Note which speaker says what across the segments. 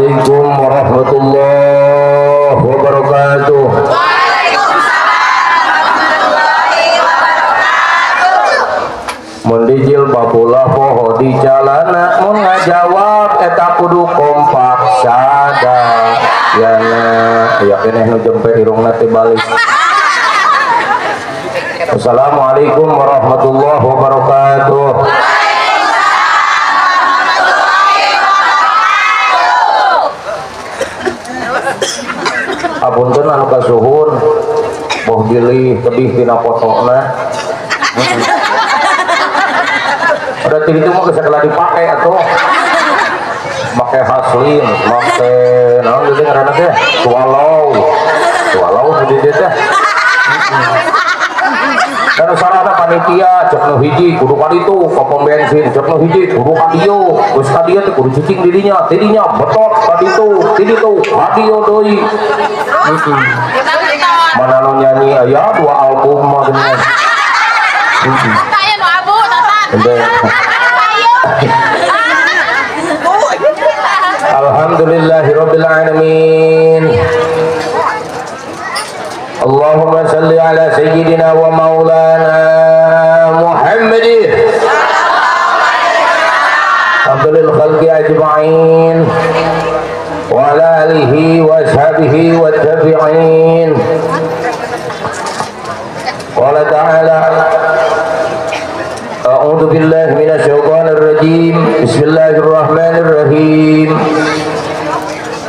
Speaker 1: Assalamualaikum warahmatullahi wabarakatuh.
Speaker 2: Waalaikumsalam warahmatullahi wabarakatuh.
Speaker 1: Mun dijilbab ulah poho di jalana, mun ngajawab eta kudu kompak sadayana. Ya keneh nu jempe irungna teh balik. Assalamualaikum warahmatullahi wabarakatuh. Apunten anu kasuhun boh bilih kedih tina fotona. Ada tiri itu mah geus sagala dipake atuh. Make Haslin, make naon deui ngaranna teh? Swallow. Swallow nu di dieu teh. Dan sarana panitia cek nu hiji kudu ka ditu ka pom bensin, cek nu hiji kudu ka dieu, geus ka dieu teh kudu cicing di dinya, ti dinya betot ka ditu, ti ditu ka dieu deui. Mana nu nyanyi aya dua album mah geuningan.
Speaker 2: Saya nu abu tatan.
Speaker 1: Ente. Alhamdulillahirabbil alamin. Allahumma salli ala sayyidina wa maulana Muhammadin afdalil khalqi ajma'in wa ala alihi wa ashabihi wa tabi'in. Qala ta'ala a'udzu billahi minasy syaithanir rajim. Bismillahirrahmanirrahim.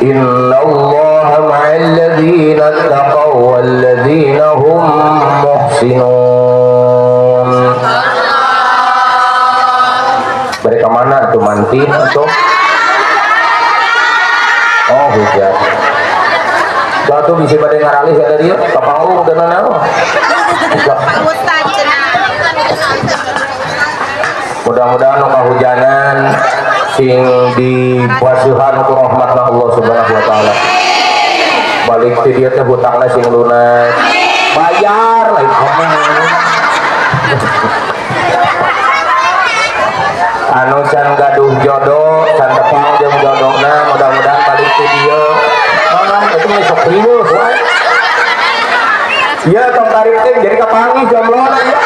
Speaker 1: Innallaha ma'al ladzina taqaw wal ladzina hum muhsinun. Mereka mana tuh mantin atau oh hujan. Batu bisa pada ngaralih ya tadi ka panggung dan naon. Mudah-mudahan nu kahujanan sing dibasuhan ku rahmatna Allah Subhanahu wa taala. Balik ti dieu teh hutangna sing lunas. Bayar lain kumaha. Anu can gaduh jodoh, can tepang jeung jodohna, mudah-mudahan balik ti dieu. Naon itu mah sok riweuh wae. Ieu tong tarik teh jadi kapanggih jomblona ieu.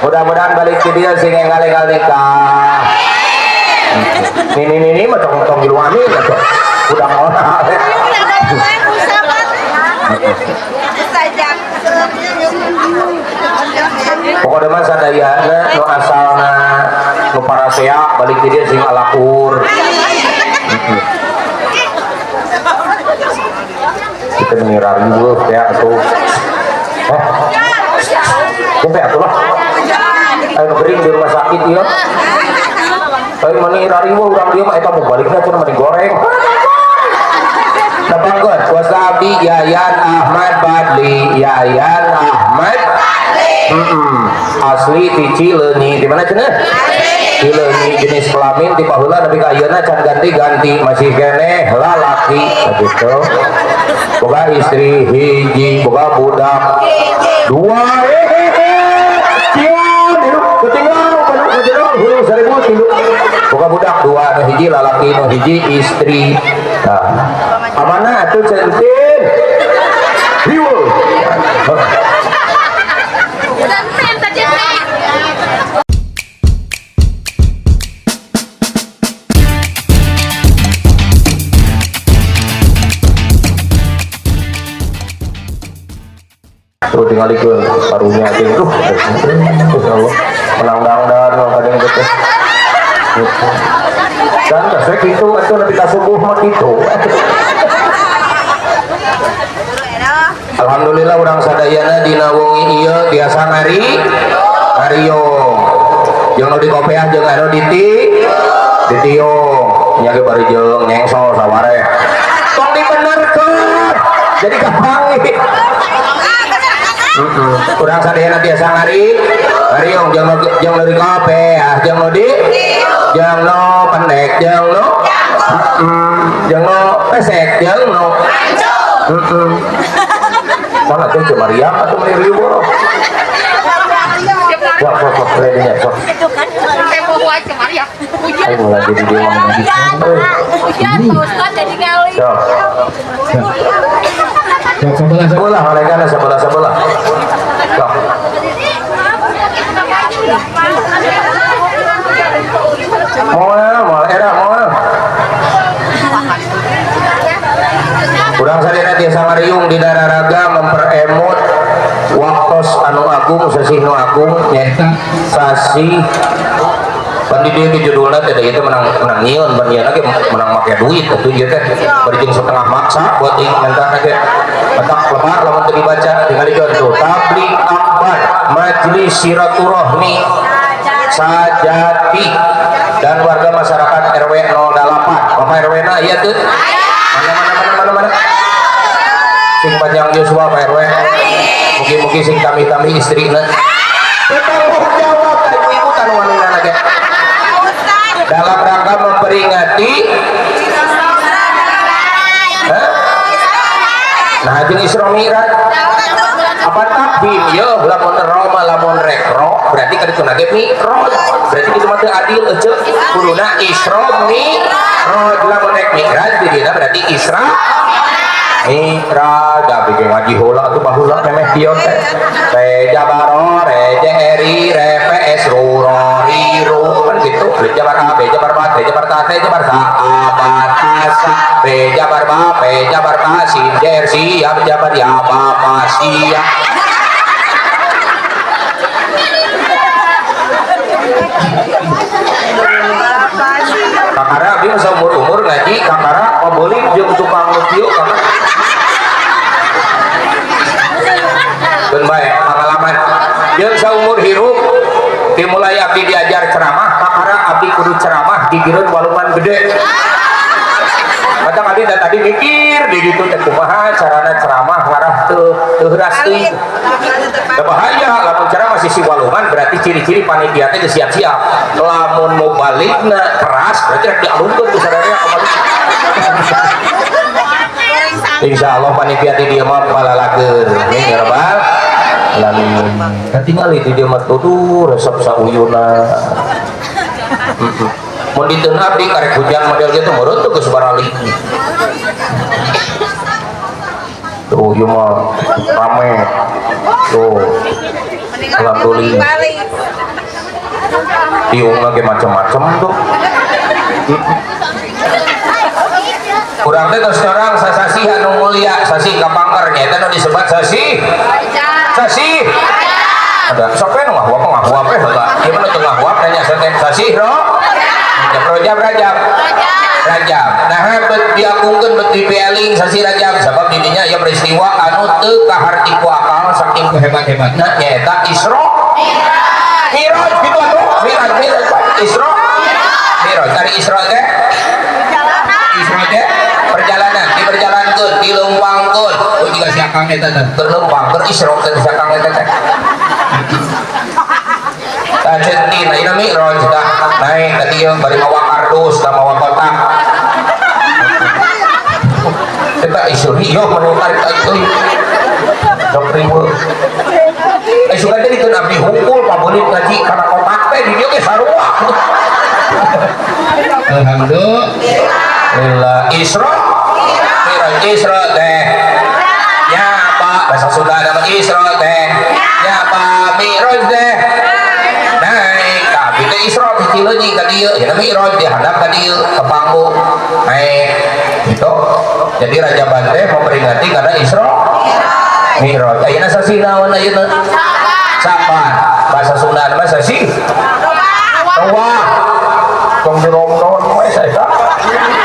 Speaker 1: Mudah-mudahan balik ti dieu sing enggal-enggal nikah. Nini nini mah tong tong gilu amin atuh. Udah ora. Pokoknya mah sadayana nu asalna nu parasea balik ti dieu sing alakur. Kita mengira riweuh teh atuh. Sampai atuh lah. Ayo nu gering di rumah sakit ieu. Ayo meni rariweuh urang dieu mah eta mau balikna cenah meni goreng. Tepangkeun wasabi Yayan Ahmad Badli, Yayan Ahmad Badli. Asli ti Cileunyi. Di mana cenah? Cileunyi, jenis kelamin ti baheula nepi ka ayeuna can ganti-ganti, masih keneh lalaki gitu. Boga istri hiji, boga budak dua. Cium, ketinggal hulu seribu tilu. Boga budak dua, nu hiji lalaki, nu hiji istri. Nah, amanah atuh centin. Riweuh.
Speaker 2: Centin tadi.
Speaker 1: Tuh tinggalikeun karunya teh. Duh, Allah. Menang dangdan kadang gitu. Dan teh kitu atuh nepi ka subuh mah kitu. Alhamdulillah urang sadayana dina wengi ieu biasa ngari ngariung. Jeung nu di kopeah jeung anu di ditiung. Nya ge bari jeung nyengsol saware. Tong dibenerkeun. Jadi kapanggih. Urang sadayana biasa ngari ngariung jeung nu di kopeah jeung nu di jeung nu pendek jeung nu jeung nu pesek jeung nu mana tuh Maria atau Maria riweuh. Sok sok sok redinya sok.
Speaker 2: Kepo wae kemari ya. Hujan.
Speaker 1: Ayo mulai jadi dia ngomong lagi.
Speaker 2: Hujan Pak Ustad jadi ngali.
Speaker 1: Sok.
Speaker 3: Sok sebelah
Speaker 1: Sebelah mereka sebelah sebelah. Sok. Moal moal era moal. Urang sadayana tiasa ngariung di dararaga memperemut waktos anu agung sasih nu agung nyaeta sasih pan di dieu ge judulna teh da ieu teh menang menang nyieun ban ieu ge menang make duit atuh ieu teh bari jeung setengah maksa buat ing mentana ge petak lebar lamun teu dibaca tingali contoh tabligh akbar majelis silaturahmi sajati dan warga masyarakat RW 08. Bapak RW na iya tuh mana mana mana mana mana sing panjang yuswa Pak RW, mugi-mugi sing tami-tami istrina bertanggung jawab ka ibu-ibu tanu wanina ge dalam rangka memperingati. Hah? Nah jeung Isra Mi'raj apa takbim ye lamun Roma lamun rekro berarti ka dituna ge mi'raj berarti kitu mah teu adil ece kuduna Isra Mi'raj lamun rek mi'raj di dina berarti Isra Mi'raj da bikin ngaji heula atuh baheula memeh pion teh re jabaro re jeri re ps ru ro ri ru kan gitu alif jabar a b jabar ba t jabar ta t jabar sa a ba ta sa b jabar ba p jabar ta sin jer si ya jabar ya ba pa si ya. Kakara abdi mah saumur-umur ngaji kakara pabeuli jeung tukang nu kieu kakara. Keun bae pangalaman. Jeung saumur hirup dimulai abdi diajar ceramah kakara abdi kudu ceramah gigireun waluman gede. Kadang abdi da tadi mikir di ditu teh kumaha carana ceramah ngarah teu teu heuras teuing. Da bahaya lamun ceramah sisi walungan berarti ciri-ciri panitia teh geus siap-siap. Lamun mau balikna keras berarti rek dialungkeun ku sadaya kembali. Insyaallah panitia di dieu mah palalageun. Amin ya rabbal alamin. Katingali di dieu mah tuduh resep sauyuna. Mun diteun abdi karek hujan model kitu meureun teu geus barali. Tuh ieu mah rame. Tuh. Alhamdulillah. Tiung lagi macam-macam tuh. Urang teh tos orang sasasih anu mulia, sasih kapangker nya eta nu disebat sasih. Sasih. Ada sok we nu ngahuap ngahuap we heula. Ieu mah nu teu ngahuap nanya teh sasih ro. Rajab Rajab. Rajab. Nah bet diagungkeun bet dipieling sasih Rajab sabab di dinya aya peristiwa anu teu kaharti ku akal saking hebat-hebatna nyaeta Isra Mi'raj kitu atuh. Mi'raj Mi'raj Isra Mi'raj. Dari Isra teh Isra teh perjalanan diperjalankeun dileumpangkeun. Oh jiga si akang eta teh keur leumpang keur Isra teh si akang eta teh. Tah centin ayeuna Mi'raj tah naik ka dieu bari mawa kardus tah mawa kotak. Eta Isra ieu mah tarik euy. Sok riweuh. Suka teh diteun abdi hungkul pabelit ngaji kana kotak teh di dieu ge sarua. Alhamdulillah. Isra Mi'raj Isra teh nyapa bahasa Sunda nama Isra teh nyapa Mi'raj teh naik ka abdi teh Isra ti Cileunyi ka dieu ya Mi'raj di handap ka dieu ka panggung naik gitu. Jadi Raja Bante memperingati karena Isra Mi'raj. Ayeuna sasih naon ayeuna? Sapan. Bahasa Sunda mah sasih Roah. Tong diromnon we saya.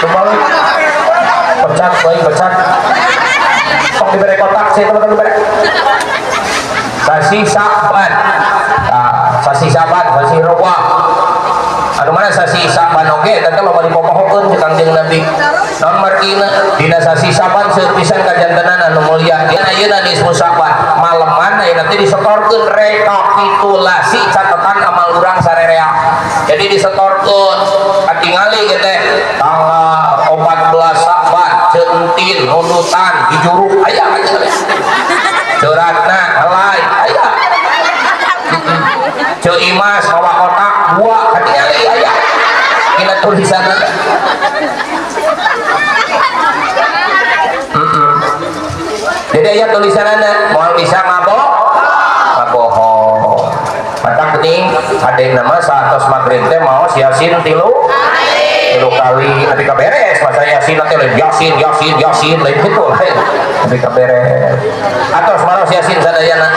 Speaker 1: Kembali pecat bae pecat. Tong dibere kotak saya teman-teman dibere. Sasih Saban. Nah, sasih Saban, sasih Roah. Anu mana sasih Saban oge eta teh loba dipopohokeun ku Kangjeng Nabi. Naon margina dina sasih Saban seueur pisan kajantenan anu mulia. Dina ayeuna nisfu Saban, maleman ayeuna teh disetorkeun rekapitulasi catatan amal urang sarerea. Jadi disetorkeun katingali ge teh tanggal 14 Saban centin nundutan dijuruk aya katingali. Ceuratna helai aya. tulisanna. Jadi aya tulisanana moal bisa ngabohong. Matak geuning kadeng nama saatos magrib teh maos Yasin tilu tilu kali nepi ka beres maca Yasin teh lain Yasin Yasin Yasin lain kitu lain nepi ka beres. Atos maos Yasin sadayana.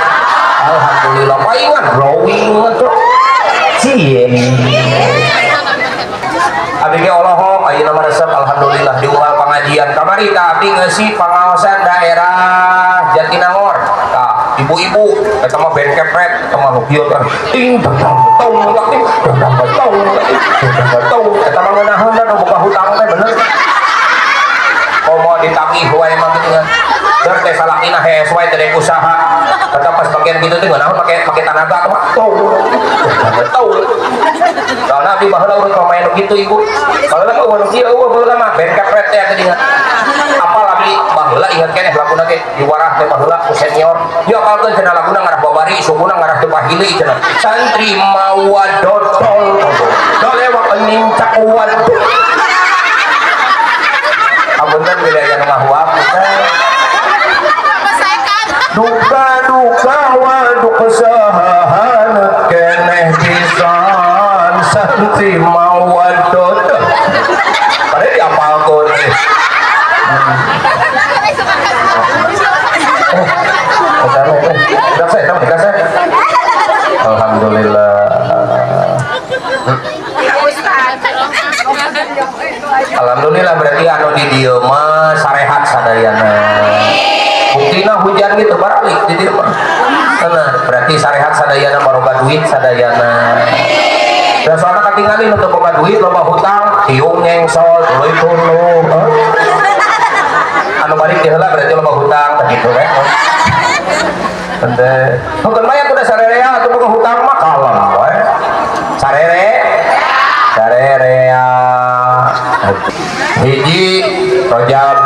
Speaker 1: Alhamdulillah paingan glowing atuh. Cie. Abi ge olohok ayeuna mah resep alhamdulillah di unggal pengajian kamari tah abdi ngeusi pangaosan daerah Jatinangor. Tah ibu-ibu eta mah band kepret eta mah nu kieu kan ting tong tong ting tong tong ting tong eta mah ngeunaheun da nu boga hutang teh bener. Komo ditagih wae mah kitu kan. Deur teh salakina hees wae teh rek usaha. Eta pas bagian kitu teh ngeunaheun make tanaga mah tong tong. Soalna abdi baheula urut pamain nu kitu ibu. Baheula mah nu kieu eueuh baheula mah band kepret teh geuningan. Apal abdi baheula inget keneh laguna ge diwarah teh baheula ku senior. Ieu apalkeun cenah laguna ngarah babari sukuna ngarah teu pahili cenah. Santri mawa dodol dolewak nincak waduh. Apunten bila aya nu ngahuap teh. Duka waduk sahahanut keneh pisan santri mawa dodol. Padahal diapalkeun. Alhamdulillah. Alhamdulillah berarti anu di dieu mah sarehat sadayana. Buktina hujan gitu baralik di dieu mah. Nah, berarti sarehat sadayana baroga duit sadayana. Dan soalna katingali nu teu boga duit loba hutang, tiung nyengsol, tuluy tuluh. Anu balik di heula berarti loba hutang teh kitu we. Henteu. Heukeun bae atuh da sarerea atuh boga hutang mah kalem we. Sarere sarerea. Hiji Rajab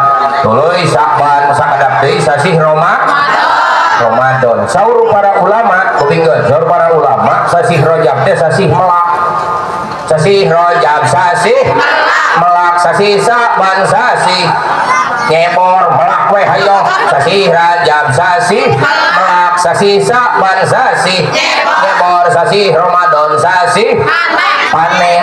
Speaker 1: tuluy Sa'ban sakadap deui sasih Ramadan. Saur para ulama kupingkeun, saur para ulama sasih Rajab teh sasih melak. Sasih Rajab sasih melak, sasih Sa'ban sasih nyebor melak we hayo. Sasih Rajab sasih melak, sasih Sa'ban sasih nyebor, sasih Ramadan sasih panen.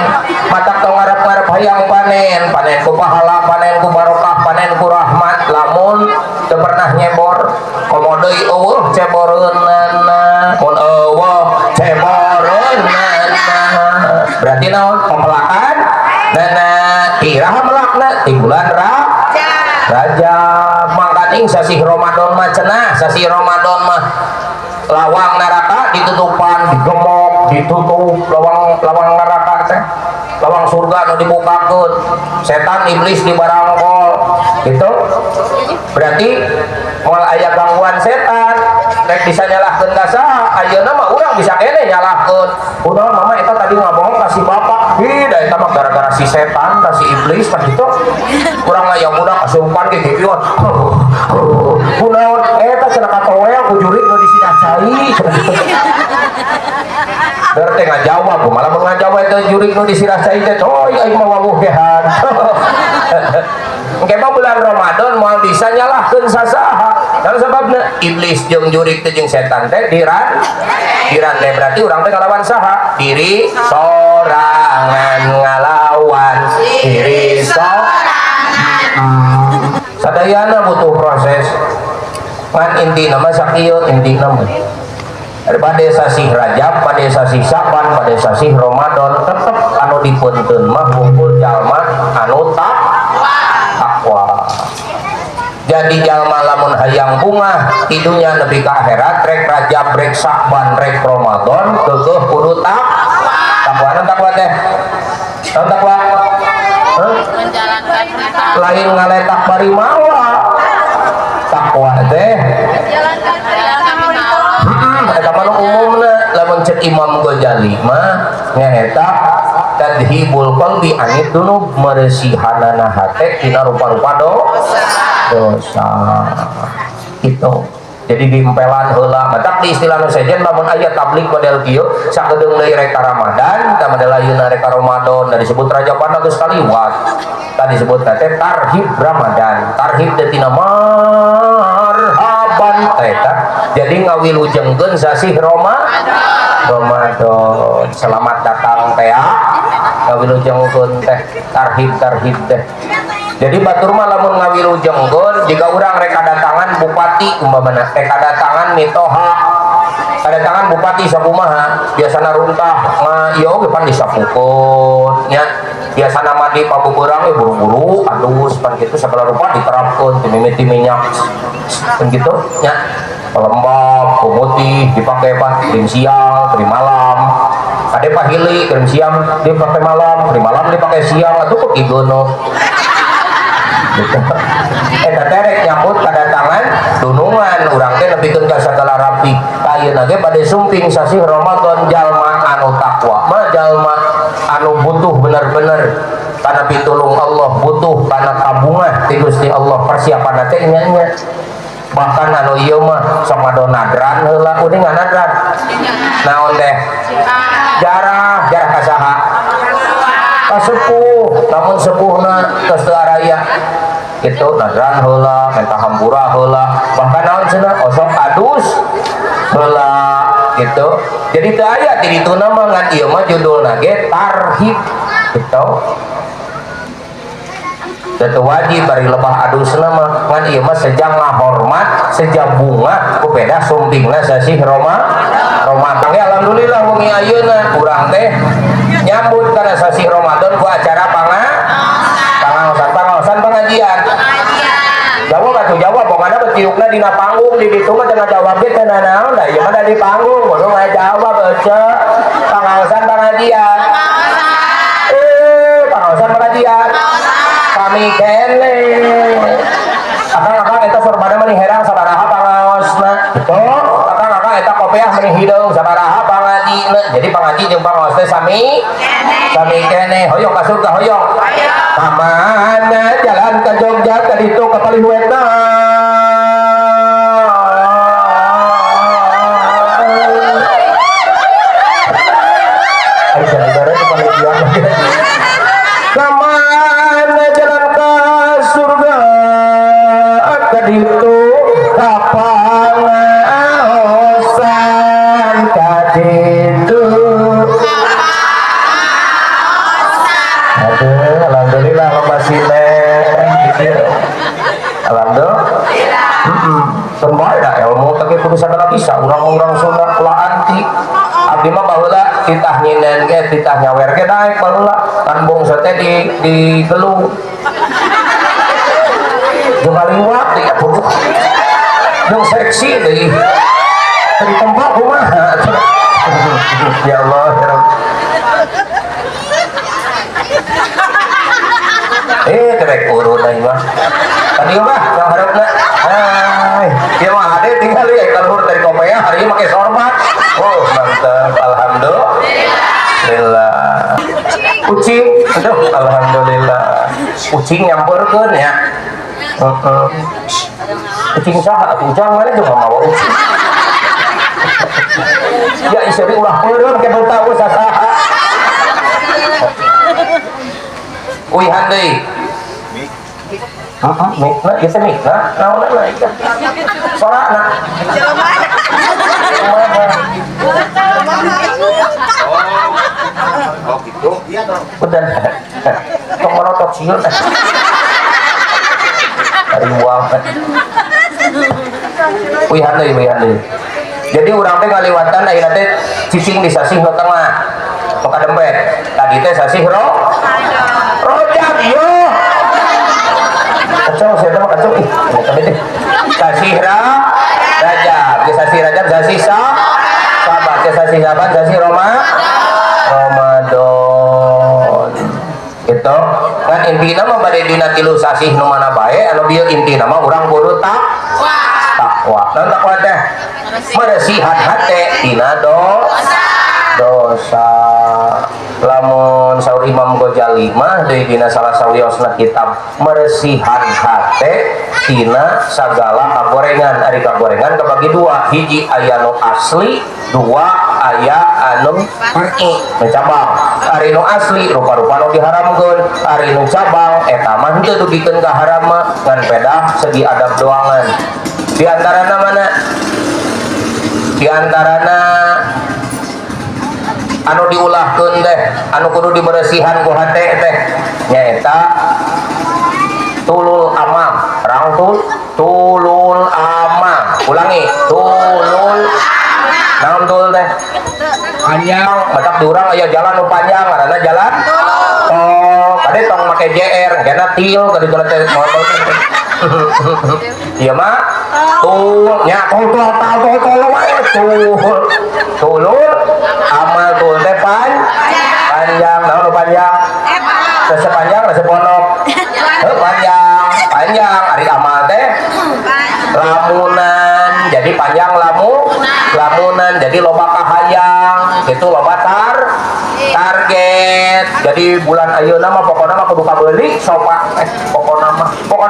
Speaker 1: Matak tong ngarep-ngarep hayang panen, panen ku pahala, panen ku barokah, panen ku rahmat. Lamun teu pernah nyebor, komo deui eueuh ceboreunana, mun eueuh ceboreunana. Berarti naon? Pemelakan nana iraha melakna ti bulan Rajab. Mangkaning sasih Ramadan mah cenah, sasih Ramadan mah lawang neraka ditutupan, digemok, ditutup lawang neraka teh. Lawang surga nu dibukakeun, setan iblis dibarangkol gitu. Berarti moal aya gangguan setan, rek bisa nyalahkeun ka saha? Ayeuna mah urang bisa keneh nyalahkeun. Kunaon mama eta tadi ngabohong ka si bapak? Ih, da eta mah gara-gara si setan, ka si iblis kan gitu. Urang mah yang budak kasurupan ge kikieuan. Kunaon eta cenah katoel ku jurig nu disidah cai cenah gitu. Deur teh ngajawab, malah mun ngajawab teh jurig nu disidah cai teh, coy aing mah wawuh gehan. Engke mah bulan Ramadan moal bisa nyalahkeun sasaha. Naon sababna? Iblis jeung jurig teh jeung setan teh dirantai. Berarti urang teh ngalawan saha? Diri sorangan ngalawan diri sorangan. Sadayana butuh proses. Ngan intina mah sakieu intina mah. Pada sasih Rajab, pada sasih Sa'ban, pada sasih Ramadan tetep anu dipunteun mah wungkul jalma anu takwa. Jadi jalma lamun hayang bungah tidunya nepi ka akhirat rek Rajab, rek Sa'ban, rek Ramadan keukeuh kudu takwa. Naon takwa teh? Naon takwa? Hah? Lain ngaletak bari mawa. Takwa teh eta mah umumna lamun cek Imam Ghazali mah nyaeta tadhibul qalbi anid dunub, meresihanana hate tina rupa-rupa dosa. Gitu. Jadi diempelan heula, matak di istilah nu sejen lamun aya tablig model kieu sakedeung deui rek Ramadan, tah model ayeuna rek Ramadan, da disebut Rajaban geus kaliwat. Tadi disebut teh tarhib Ramadan. Tarhib teh tina marhaban eta. Jadi ngawilujengkeun sasih Ramadan. Selamat datang teh ya. Ngawilujengkeun teh tarhib-tarhib teh. Jadi batur mah lamun ngawilujengkeun jika urang rek kadatangan bupati umpamana rek kadatangan mitoha, kadatangan bupati sakumaha biasana runtah nga ieu oge pan disapukeun nya, biasana mandi pabubeurang ge buru-buru adus pan kitu sagala rupa diterapkeun ti mimiti minyak pan kitu nya, pelembab pemutih dipake pan krim siang krim malam, kade pahili krim siang dipake malam, krim malam dipake siang atuh kok igono gitu. Eta teh rek nyambut kadatangan dunungan urang teh nepikeun ka sagala rapi. Ayeuna ge bade sumping sasih Ramadan, jalma anu takwa mah jalma anu butuh bener-bener kana pitulung Allah, butuh kana kabungah ti Gusti Allah, persiapan teh nya nya. Bahkan anu ieu mah sok ngadonadran heula, udah nganadran naon teh jarah, jarah ka saha? Ka sepuh, lamun sepuhna geus teu araya gitu nadran heula, minta hampura heula, bahkan naon cenah osok adus heula gitu. Jadi teu aya ti dituna mah, ngan ieu mah judulna ge tarhib gitu. Teu wajib bari lebah adusna mah, ngan ieu mah sejang ngahormat, sejang bunga kupeda sumpingna sasih Ramadan. Ya alhamdulillah wengi ayeuna urang teh nyambut kana sasih Ramadan ku acara pangaosan, pangaosan pengajian. Jawab atuh jawab, pokokna betiukna dina panggung di ditu mah teu ngajawab ge teu nanaon da ieu mah da di panggung kudu ngajawab ece. Pangaosan pengajian. Pangaosan pengajian. Kami kene. Akang-akang eta sorbana meni herang sabaraha pangaosna. Betul? Akang-akang eta kopiah meni hideung sabaraha pangajina. Jadi pangaji jeung pangaos teh sami sami kene. Hoyong ka surga hoyong. Ka mana jalan ke Jogja ka ditu ka Palih Wetan. Ai sanigara di Palih Wetan. Ka mana jalan ke surga ka ditu ka pangaosan ka ditu. Aduh, alhamdulillah loba silen gitu. Alhamdulillah. Heeh. Bae da ilmu teh kudu sagala bisa, urang-urang Sunda ulah anti. Abdi mah baheula titah nyinden ge, titah nyawer ge daek baheula. Kan bungsu teh di gelung. Jeung ngaliwat deui atuh. Jeung seksi deui. Teu ditempo kumaha. Ya Allah, ya Rabb. Terek urun aing mah. Tadi mah yang harapna. Hai, ieu mah ade tinggal ya kaluhur dari kopea hari ini make sorban. Oh, mantap. Alhamdulillah. Kucing, aduh alhamdulillah. Kucing nyamperkeun ya. Heeh. Kucing saha atuh ujang mana juga mawa kucing. Ya iseri ulah peureum ke tahu sasaha. Uihan deui. Heeh, mikna ieu teh mikna, naonna ieu? Sorana. Oh gitu. Udah. Tong melotot sieun. Riwang. Uihan deui, uihan deui. Jadi urang teh ngaliwatan ayeuna teh cicing di sasih nu tengah. Nu kadempet. Tadi teh sasih Rojab yo. Kacau saya mah kacau ih, kami teh. Sasih Rajab, ge sasih Rajab, sasih Saban, ge sasih Saban, sasih Ramadan. Gitu. Kan intina mah bade dina tilu sasih nu mana bae anu bieu intina mah urang kudu takwa. Naon takwa teh? Meresihan hate tina dosa. Lamun saur Imam Ghazali mah deui dina salah sawiosna kitab meresihan hate tina sagala kagorengan. Ari kagorengan kabagi dua, hiji aya nu asli, dua aya anu nu cabang. Ari nu asli rupa-rupa nu diharamkeun, ari nu cabang eta mah henteu dugikeun ka haram mah, ngan pedah segi adab doangan. Di antarana mana? Di antarana anu diulahkeun teh, anu kudu diberesihan ku hate teh nyaeta tulul amal. Rangtul tulul amal. Ulangi, tulul naon tul teh? Panjang. Matak di urang aya jalan nu panjang ngaranna jalan tol. Kade tong make JR, kena til kade jalan teh motor teh. Ieu mah tul nya tol tol tol tol tol wae tul. Tulul amal tul teh panjang. Naon nu panjang? Teu panjang teu pondok. Heuh, panjang, panjang ari amal teh lamunan. Jadi panjang lamunan, jadi loba kahayang, gitu loba target. Jadi bulan ayeuna mah pokona mah kudu kabeuli sofa, pokona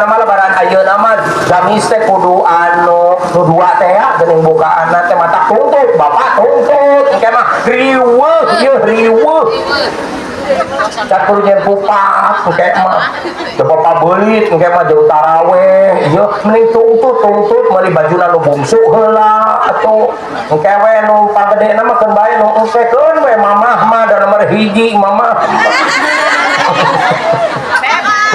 Speaker 1: mah lebaran ayeuna mah gamis teh kudu anu nu dua teh ya geuning bukaanna teh mata tuntut, bapak tuntut engke mah riweuh ieu riweuh. Can kudu nyen pupat engke mah. Teu pabeulit engke mah jeung taraweh ieu mending tuntut tuntut meuli bajuna nu bungsu heula atuh. Engke we nu pagedena mah keun bae nu engke keun we mamah mah da nomor hiji mamah.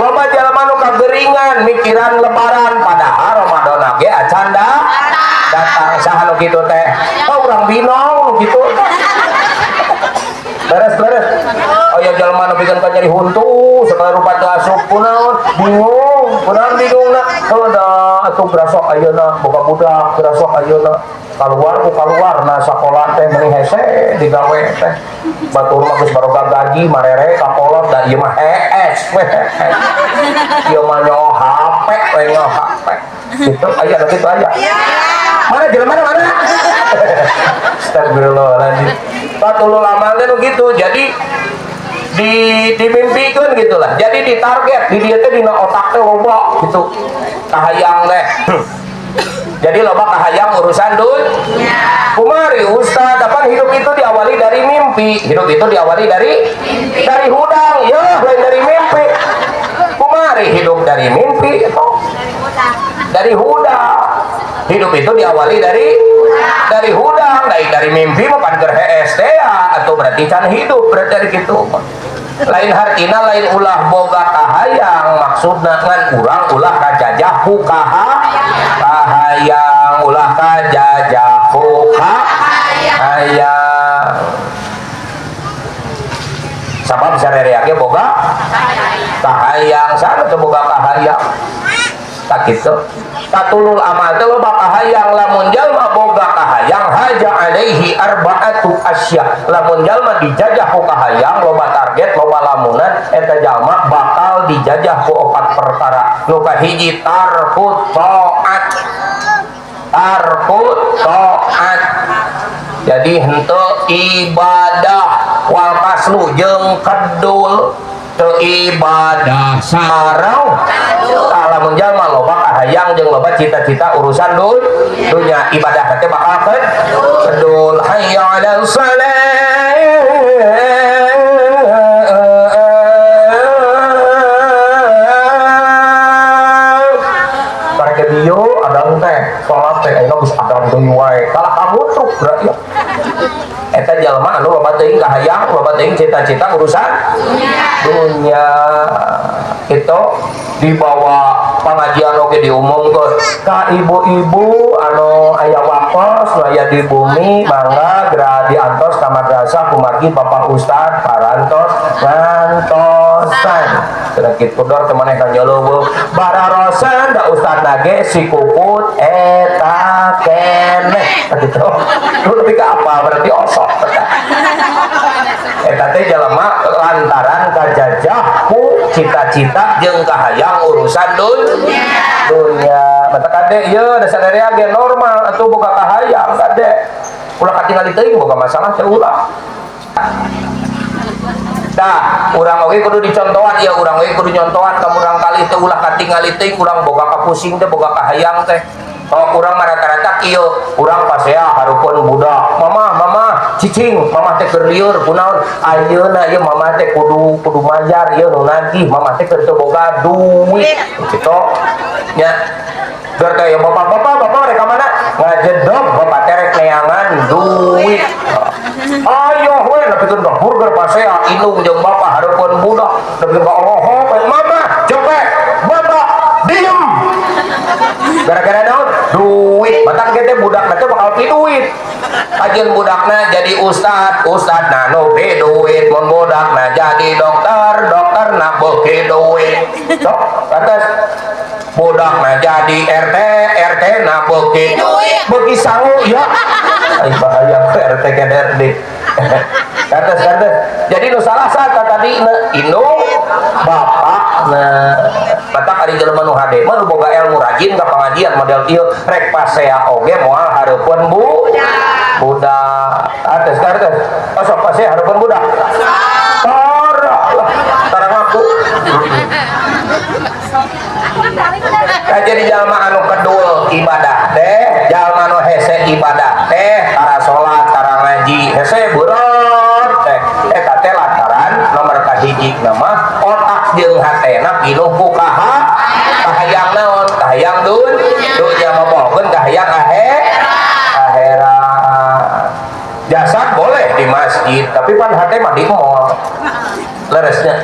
Speaker 1: Loba jalma nu kageringan mikiran lebaran padahal Ramadan ge acan datang. Saha nu kitu teh? Oh, urang binong nu kitu. Beres beres. Oh ya, jalma nu pikeun ka nyeri huntu segala rupa teu asup kunaon bingung, kunaon bingungna? Heuh da atuh grasok ayeuna boga budak, grasok ayeuna kaluar ku kaluar na sakola teh meuni hese digawe teh. Batur mah geus baroga gaji marere ka kolot da ieu mah hees we hees. Ieu mah nyaho HP we nyaho HP. Gitu aya nu kitu aya. Mana jelema mana? Astagfirullahaladzim. Patulul amal teh nu gitu. Jadi dimimpikeun gitulah. Jadi ditarget di dieu teh dina otak teh loba gitu. Kahayang teh. Jadi loba kahayang urusan duit. Kumari ustaz, apa hidup itu diawali dari mimpi. Hidup itu diawali dari hudang. Ya, lain dari mimpi. Kumari hidup dari mimpi itu dari hudang. Hidup itu diawali dari hudang, dari mimpi mah pan keur hees teh ya, atau berarti can hidup berarti dari kitu. Lain hartina lain ulah boga kahayang maksudna ngan urang ulah kajajah ku kahayang, ulah kajajah ku kahayang. Sabab sarerea ge boga kahayang, sana teu boga kahayang. Tak gitu. Tatulul amal teh loba kahayang, lamun jalma boga kahayang haja alaihi arba'atu asya. Lamun jalma dijajah ku kahayang, loba target, loba lamunan, eta jalma bakal dijajah ku opat perkara. Nu kahiji tarkut taat. Tarkut taat. Jadi henteu ibadah wal kaslu jeung kedul teu ibadah sareng. Lamun jalma loba kahayang jeung loba cita-cita urusan dunya, ibadah teh bakal kedul. Hayya 'alal shalah. Karek dieu adang teh salat teh ayeuna geus adang deui wae. Kalah kamutruk berarti ya. Eta jalma anu loba teuing kahayang, loba teuing cita-cita urusan dunya. Itu dibawa pengajian oge diumumkeun ka ibu-ibu anu aya waktos nu aya di bumi mangga geura diantos ka madrasah kumargi Bapak Ustad parantos ngantosan. Cenah kitu dor teh maneh ka nyeleuweung bararosan da ustad ge si kukut eta keneh kitu. Lu lebih ke apa berarti osok eta teh jalma lantaran kajajah ku cita-cita jeung kahayang urusan dunya. Mata kade ieu dasar area ge normal atuh boga kahayang kade ulah katingali teuing boga masalah teh ulah. Tah, urang oge kudu dicontohan ya, urang oge kudu nyontohan ka murang kali teh, ulah katingali teuing urang boga kapusing teh, boga kahayang teh. Oh, urang mah rata-rata kieu, urang pasea hareupeun budak. Mama, mama, cicing, mama teh keur lieur kunaon? Ayeuna ieu mama teh kudu kudu mayar ieu nu nagih, mama teh keur teu boga duit. Gitu. Nya. Ger teh ya bapak, bapak, bapak rek ka mana? Ngajedog, bapak teh rek neangan duit. Ayo we nepikeun ka burger pasea indung jeung bapak hareupeun budak, nepikeun ka olohok we, mama cepet, bapak diem. Gara-gara naon? Duit. Batang teh budak teh bakal pi duit. Kajian budakna jadi ustad, ustad na nu pi duit, mun budakna jadi dokter, dokter na beuki duit. Sok, atas budakna jadi RT, RT na beuki
Speaker 2: duit.
Speaker 1: Beuki sangu ya. Ai bahaya ke RT ke RD. Atas atas. Jadi nu salah satu tadi na indung bapak na batak ari jelema nu hade mah nu boga ilmu rajin ka pengajian model ieu rek pasea oge moal hareupeun bu budak. Atas atas. Oh, sok pasea hareupeun budak. Tara lah, tara ngaku. Nah, jadi jalma anu kedul ibadah teh, jalma anu hese ibadah teh, tara salat, tara ngaji, hese berat teh. Eta teh lantaran nomor kahiji nama otak jeung hatena pinuh ku kaha kahayang naon? Kahayang dun, dunya mopohokeun kahayang akhirat. Jasad boleh di masjid, tapi pan hate mah di mall. Leresnya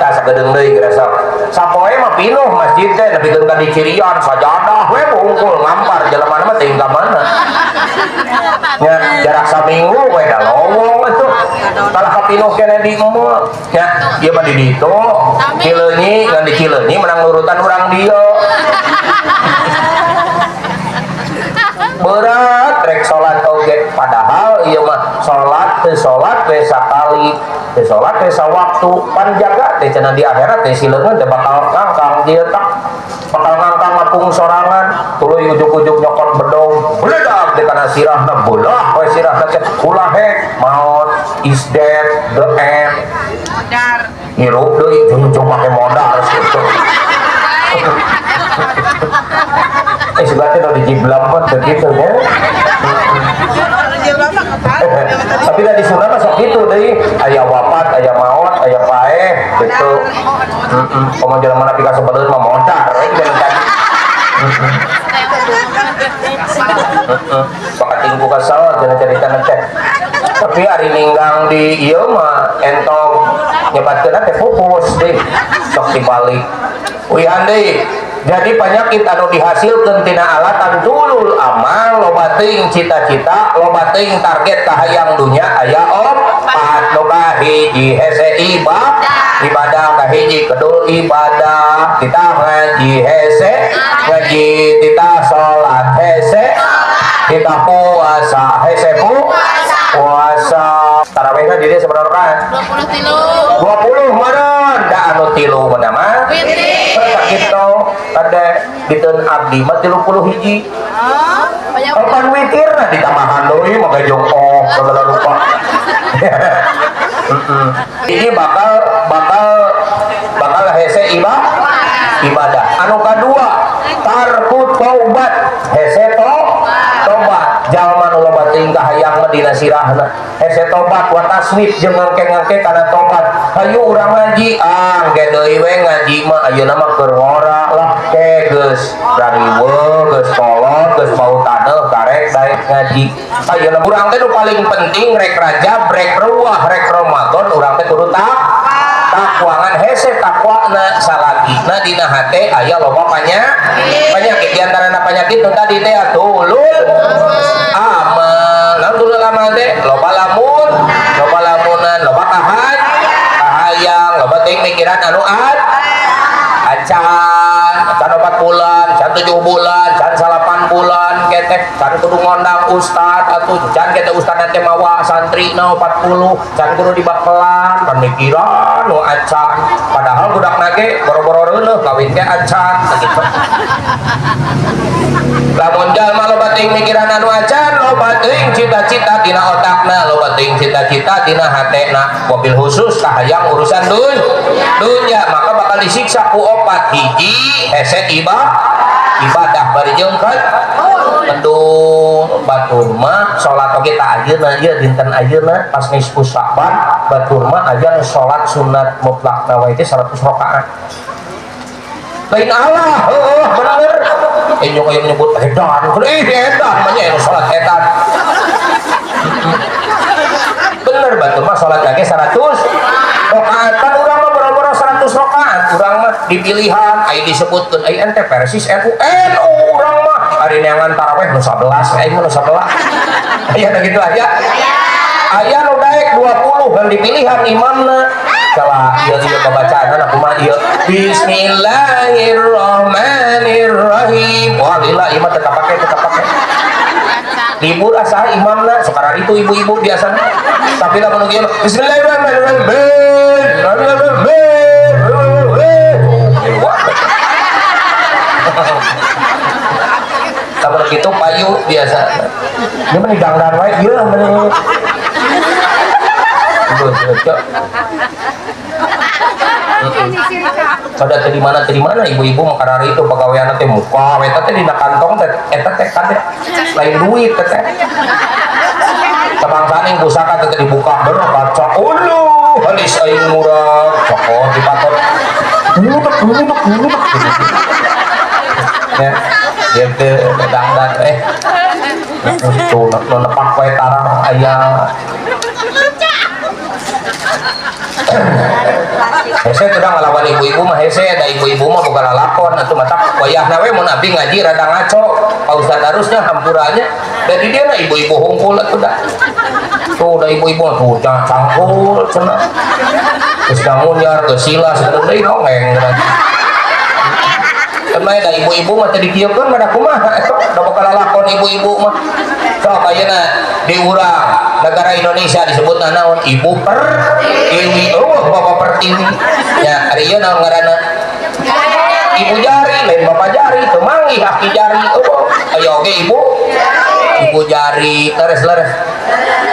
Speaker 1: tah sagedeung deui geura sok. Sapoe mah pinuh masjid teh nepikeun ka dicirian sajadah we bungkul ngampar jelema mah teuing ka mana. Nya jarak saminggu we da lowong atuh. Kalah kapinuh keneh di mall. Nya ieu mah di ditu, Cileunyi ngan di Cileunyi menang nurutan urang dieu. Berat rek salat oge padahal ieu mah salat teu salat we sakali teu salat teh sawaktu pan jaga teh cenah di akhirat teh sileungeun teh bakal ngangkang ieu tak bakal ngangkang ngapung sorangan tuluy ujug-ujug nyokot bedog beledak di kana sirahna belah we sirahna teh ulah he maot is dead the end
Speaker 2: Modar.
Speaker 1: Ngirup deui jeung make modar gitu. Sebenarnya udah dijiblam kok begitu ya. Tapi tadi sunnah masuk gitu deh. Ayah wafat, ayah maut, ayah paeh gitu. Komo jalan mana pika sebelum mah modar we jalan tadi. Bakat tingku kesel jalan cerita nanti. Tapi hari ninggang di ieu mah entong nyebatkeun teh pupus deh. Sok dibalik. Uihan deui. Jadi penyakit anu dihasilkeun tina alatan tulul amal loba teuing cita-cita loba teuing target kahayang dunya aya opat nu kahiji hese ibadah kahiji kedul ibadah titah ngaji hese ngaji titah salat hese titah puasa hese puasa tarawihna di dieu sabaraha rakaat?
Speaker 2: 23.
Speaker 1: 20 meureun da anu tilu mah mah
Speaker 2: Witir.
Speaker 1: Gitu ada diteun abdi mah 30 hiji.
Speaker 2: Banyak.
Speaker 1: Opan witir nah ditambahan deui mah jongkok segala rupa. Ini bakal bakal bakal hese ibadah. Anu kadua tarku taubat hese tobat jalma nu loba teuing kahayang mah dina sirahna hese tobat wa taswif jeung ngengke-ngengke kana tobat. Hayu urang ngaji ah engke deui we ngaji mah ayeuna mah keur ngora lah ke geus rariweuh geus kolot geus bau taneuh karek daek ngaji. Ayeuna urang teh nu paling penting rek Rajab rek Ruwah rek Ramadan urang teh kudu takwa ngan hese takwana salagina dina hate aya loba penyakit di antarana penyakit nu tadi teh tulul amal. Naon tulul amal teh loba lamun, loba lamunan, loba kahayang, loba teuing mikiran anu acan, can 4 bulan, can 7 bulan, can 8 bulan ke teh can kudu ngondang ustad atuh can kita ustad teh mawa santri na 40 can kudu dibakelan pan mikiran nu acan padahal budak nage boro-boro reuneuh kawin ge acan gitu. Lamun jalma loba teuing mikiran anu acan loba teuing cita-cita tina otakna loba teuing cita-cita tina hatena wabil khusus kahayang urusan dunya maka bakal disiksa ku opat hiji hese ibadah bari jeung kendung batur mah salat oge ta ayeuna ieu dinten ayeuna pas nisfu Sya'ban batur mah aya nu salat sunat mutlak wae teh 100 rakaat lain Allah heuh bener inyong aya menyebut edan edan mah nya anu salat edan bener batur mah salat lagi 100 rakaat kan urang mah boro-boro 100 rakaat urang mah dipilihan aya disebutkeun aya ente Persis NU NU urang mah ari neangan tarawih nu 11 aing mah nu 11 aya nu kitu aya aya nu daek 20 kan dipilihan imamna salah ieu ieu babacaanna kumaha ieu bismillahirrahmanirrahim wah lila ieu mah tetap pake libur asa imamna sekarang itu ibu-ibu biasanya tapi lamun kieu bismillahirrahmanirrahim lamun kitu payu biasa dia mah dangdan wae ieu mah kada teh di mana ibu-ibu mah karari itu pagaweanna teh muka eta teh dina kantong teh eta teh kade lain duit teh sabangsaning pusaka teh dibuka ber kaca uluh halis aing murah cokot dipatot ngutek ya dia teh dangdan tuh nu nepak wae tarang aya hese udah ngelawan ibu-ibu mah hese ada ibu-ibu mah bukan lalakon atuh matak wayahna we mun abdi ngaji rada ngaco Pak Ustaz harusnya hampuranya dari dia na ibu-ibu hungkul atuh dah tuh udah ibu-ibu tuh jangan cangkul cenah geus dangunyar geus sila sadeun deui dongeng kan mah da ibu-ibu mah teu dikieukeun mah da kumaha eta da bakal lalakon ibu-ibu mah sok ayeuna di urang negara Indonesia disebut naon ibu pertiwi oh bapak pertiwi ya ari ieu naon ngaranna ibu jari lain bapak jari teu manggih aki jari oh aya oge ibu ibu jari leres-leres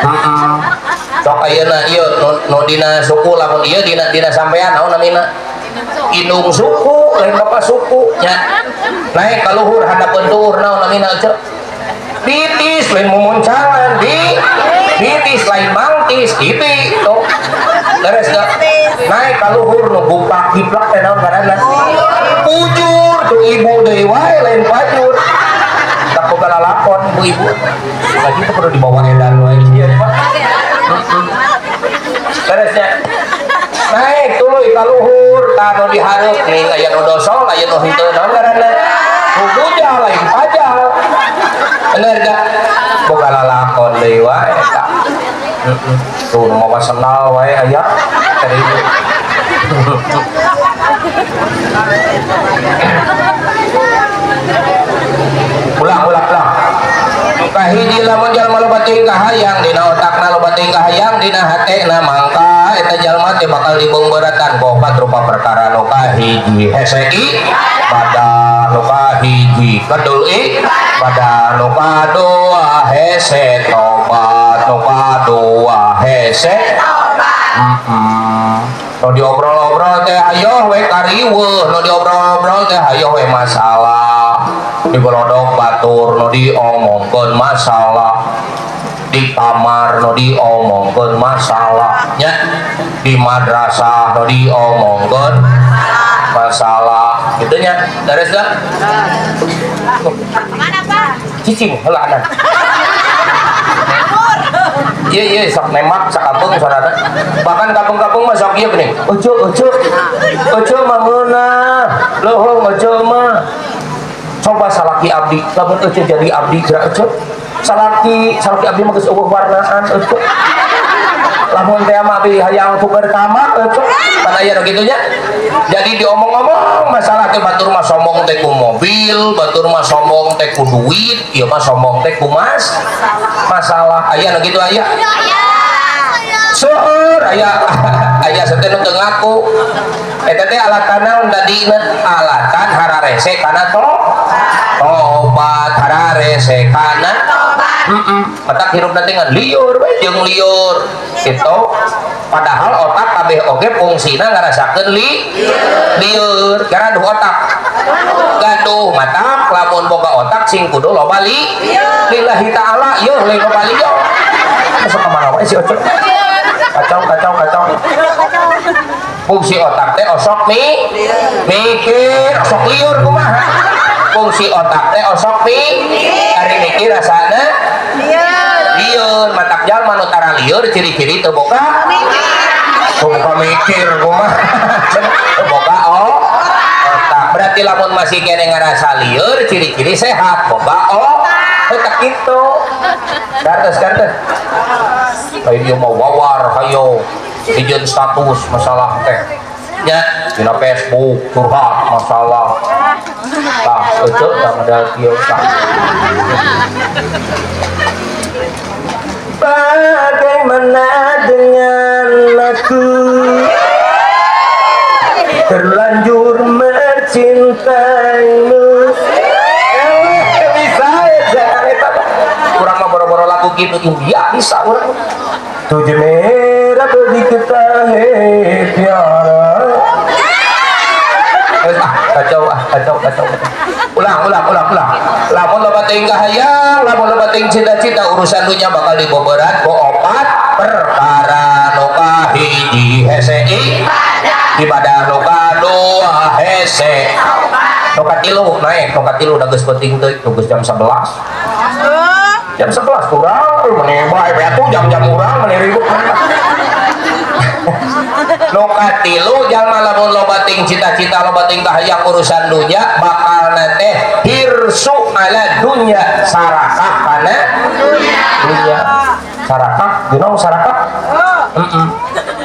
Speaker 1: heeh sok ayeuna ieu nu dina suku lamun ieu dina dina sampean naon namina indung suku lain bapak suku nya naik ka luhur handapeun tuur naon namina ece titis lain mumuncangan di titis lain mangtis titik tuh leres gak naik ka luhur nu gupak giplak teh naon ngaranna pujur tuh ibu deui wae lain pajur tak boga lalakon ibu-ibu lagi itu perlu dibawa edan wae ieu Pak leresnya naik tuluy ka luhur tah nu dihareup ning aya nu dosol aya nu henteu naon ngaranna bujal lain pajal bener gak boga lalakon deui wae eta tuh nu mawa sendal wae aya tadi ulang kahiji lamun jalma loba teuing kahayang dina otakna loba teuing kahayang dina hatena mangka eta jalma teh bakal dibeungbeuratan ku opat rupa perkara nu kahiji hese ibadah nu kahiji kedul ibadah nu kadua hese tobat nu kadua hese tobat nu diobrol-obrol teh hayoh we kariweuh nu diobrol-obrol teh hayoh we masalah digolodok batur nu diomongkeun masalah di kamar nu diomongkeun masalah nya di madrasah nu diomongkeun masalah gitu nya leres gak?
Speaker 2: Mana Pak?
Speaker 1: Cicing heula anan. Iya iya sok nembak sakampung saudara. Bahkan kampung-kampung mah sok ieu geuning. Ojo ojo. Ojo mah meunah. Leuheung ojo mah. Coba salaki abdi, lamun ojo jadi abdi geura ojo. Salaki salaki abdi mah geus eueuh warnaan ojo. Lamun teh mah abdi hayang tuker kamar ojo. Pan aya nu kitu nya. Jadi diomong-omong masalah teh batur mah sombong teh ku mobil, batur mah sombong teh ku duit, ieu mah sombong teh ku masalah. Aya nu kitu aya? Seueur aya, aya teh nu teu ngaku. Eta teh alatan naon tadina? Alatan hararese kana tobat, hararese kana tobat. Heeh. Matak hirup teh ngan liur we jeung liur. Gitu. Padahal otak kabeh oge fungsina ngarasakeun liur. Gaduh otak. Gaduh matak lamun boga otak sing kudu loba lillahi ta'ala yeuh lain loba lieur. Masuk ka mana wae si Oco? Kacau kacau kacau. Fungsi otak teh osok mikir, osok liur kumaha? Fungsi otak teh osok ari mikir rasana liur. Matak jalma nu tara liur ciri-ciri teu boga mikir. Boga mikir kumaha? Teu boga otak. Berarti lamun masih kene ngarasa liur ciri-ciri sehat boga otak kitu. Kartes kartes. Lain ieu mah wawar hayo dijieun status masalah teh. Nya dina Facebook curhat masalah. Tah euceu tah modal kieu tah. Bagaimana dengan aku terlanjur mencintaimu. Bisa ya eta urang mah boro-boro lagu gitu India bisa urang. Tujhe mera dikhta hai pyara. Kacau ah, kacau kacau. Ulang ulang ulang ulang. Lamun loba teuing kahayang, lamun loba teuing cita-cita urusan dunya bakal dibeberat ku opat perkara. Nu kahiji hese ibadah, nu kadua hese nu katilu naik, nu katilu da geus penting teuing, geus jam 11. Jam 11 kurang meni bae atuh jam-jam urang meni ribut. Nu katilu jalma lamun loba teuing cita-cita loba teuing kahayang urusan dunya bakal teh hirsu ala dunya, sarakah kana dunya. Sarakah, you know sarakah? Heeh.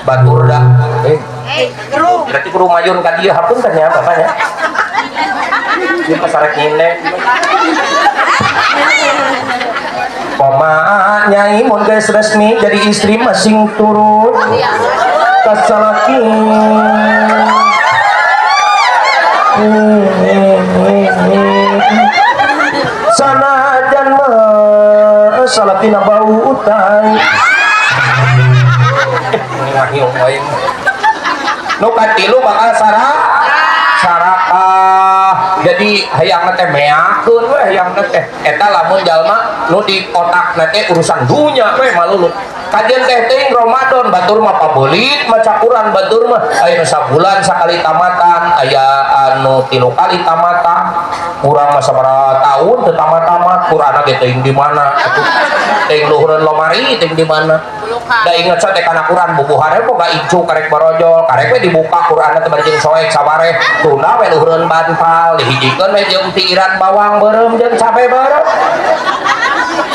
Speaker 1: Batur da. Berarti kudu mayun ka dieu hapunten nya bapaknya. Ieu mah sarek nyine. Koma nyai mun geus resmi jadi istri masing turut ka salaki. Sanajan mah salakina bau utai. Ngahiung wae. Nu katilu bakal sarakah. Jadi hayangna teh meakeun we hayangna teh. Eta lamun jalma nu di otakna teh urusan dunya we malulu. Kajian teh teuing Ramadan batur mah pabeulit maca Quran batur mah aya nu sabulan sakali tamatan, aya anu 3 kali tamatan. Urang mah sabaraha tahun teu tamat-tamat Quranna ge teuing di mana atuh. Teuing luhureun lomari teuing di mana. Da inget teh kana Quran bubuhane boga incu karek barojol, karek we dibuka Quranna teh bari jeung soek sabareh. Tunda we luhureun bantal dihijikeun we jeung tiiran bawang beureum jeung cabe beureum.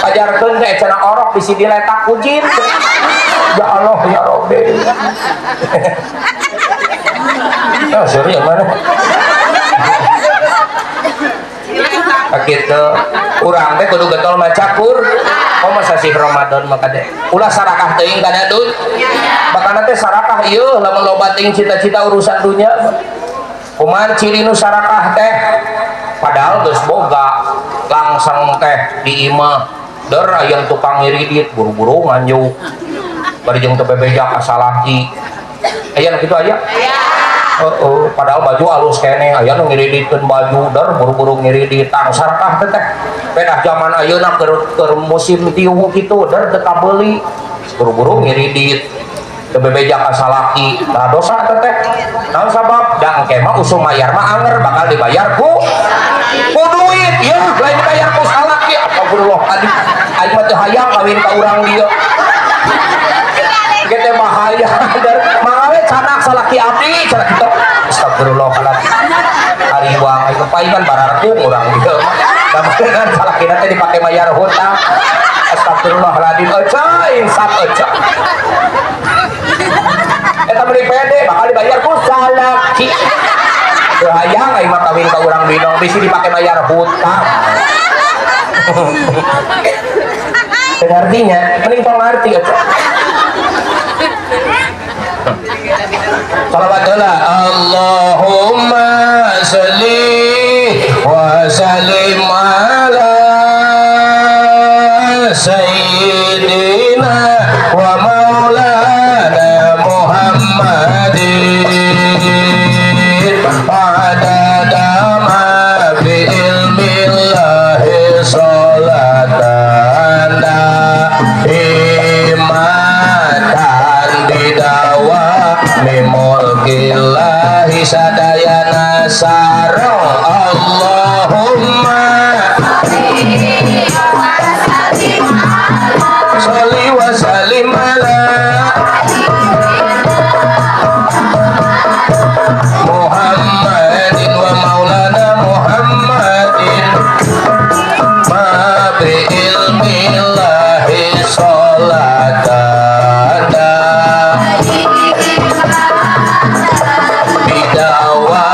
Speaker 1: Ajarkeun teh cenah orok bisi diletak ku jin. Ya Allah ya Rabbi. Oh, sorry yang mana? Kitu urang teh kudu getol maca Quran. Oh masa sih Ramadan mah kade. Ulah sarakah teuing kana dunya. Bakana teh sarakah ieu lamun loba teuing cita-cita urusan dunya. Kumaha ciri nu sarakah teh? Padahal geus boga langsung teh di imah der aya tukang ngiridit buru-buru nganjuk. Bari jeung teu bebeja ka salaki. Aya nu kitu aya? Heeh, padahal baju alus keneh, aya nu ngiriditkeun baju der buru-buru ngiridit tang sarakah teh teh. Pedah zaman ayeuna keur musim tiuh kitu der teu kabeuli. Buru-buru ngiridit. Teu bebeja ka salaki. Nah dosa teh teh. Naon sabab? Da engke mah usum mayar mah anger bakal dibayar ku duit. Yeuh, lain dibayar ku salaki. Astagfirullahaladzim. Aing mah teu hayang kawin ka urang dieu. Ge teh bahaya. Mangga we canak salaki abdi cenah kitu. Astagfirullahaladzim. Ari wang aing paingan bararkung urang dieu mah. Da meureun salakina teh dipake mayar hutang. Astagfirullahaladzim. Euca insaf euca. Eta meuli pede bakal dibayar ku salaki. Ci. Teu hayang aing mah kawin ka urang Binong, bisi dipake bayar hutang. Teu ngartinya, mending tong ngarti atuh. Salawat heula. Allahumma sholli wa sallim ala sayyidina wa maulana Muhammadin adada ma fi ilmillahi sholatan daimatan bidawa mimulkillahi sadayana sareng. Allahumma sholli wa sallim ala Muhammadin wa maulana Muhammadin ma bi ilmillahi sholatan bidawa